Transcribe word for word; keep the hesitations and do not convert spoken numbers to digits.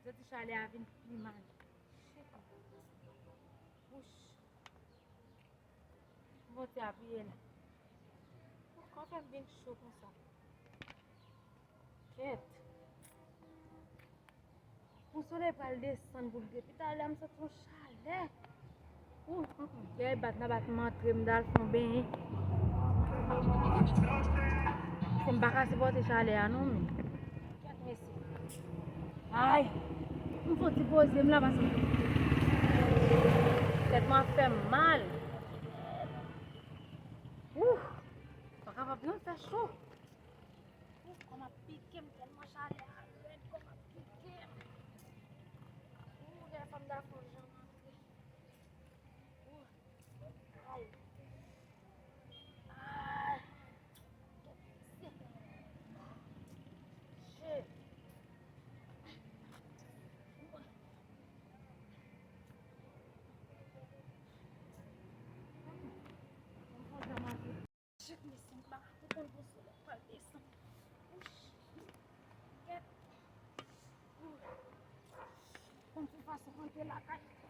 Santi chalè a vin pi mal. Wouch. Bon, te apiye la. Kòman fè m vin cho konsa? Kèt. Yon solèy pral desann pou l depi talè a m santi yon chalè. Ou, gèl bat nan bat m antre m dal fè yon benyen. Fò m pa ka sipòte chalè a non men. Kèt mesye. Ay, m fò ti poze m la paske tèt mwen ap fè m mal. Ou, pa kapab non fè cho. Ou, kò m ap pike m tèlman chalè a rèd, kò m ap pike m. Ou, lè fanm dakò jan m antre. Ou, ay. Ay. Shit. Shit, mesye, m pa konprann pou solèy pral desann. Kèt. Konn se fason rantre lakay.